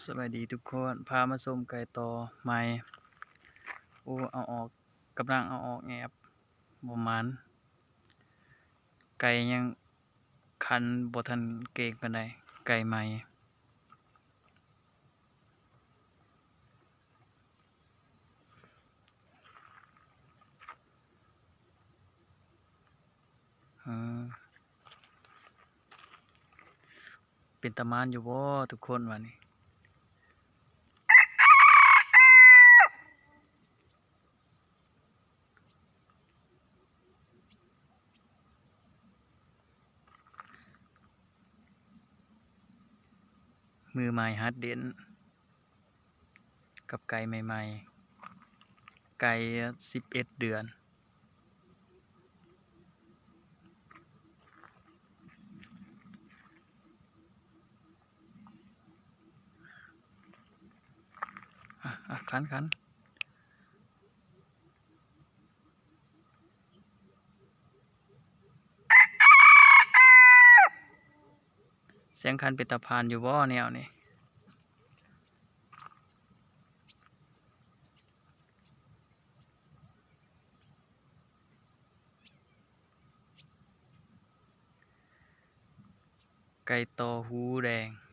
ສະບາຍດີທຸກຄົນ ພາມາຊົມໄກ່ຕໍ່ໃໝ່. ໂອ້ ເອົາອອກ ກຳລັງເອົາອອກແອບ ບໍ່ໝານ ໄກ່ຍັງຄັນບໍ່ທັນເກັ່ງປານໃດ ໄກ່ໃໝ່. ເອີ ເປັນຕາໝານຢູ່ບໍ່ທຸກຄົນວະນີ້? ມືໃໝ່ຫັດຫຼິ້ນ ກັບໄກ່ໃໝ່ໆ ໄກ່ສິບເອັດເດືອນ. ອ່ະ ອ່ະ ຂັນ ຂັນ. ສຽງຄັນເປັນຕາຜ່ານຢູ່ບໍ່ແນວນີ້? ໄກ່ຕໍ່ຫູແດງ.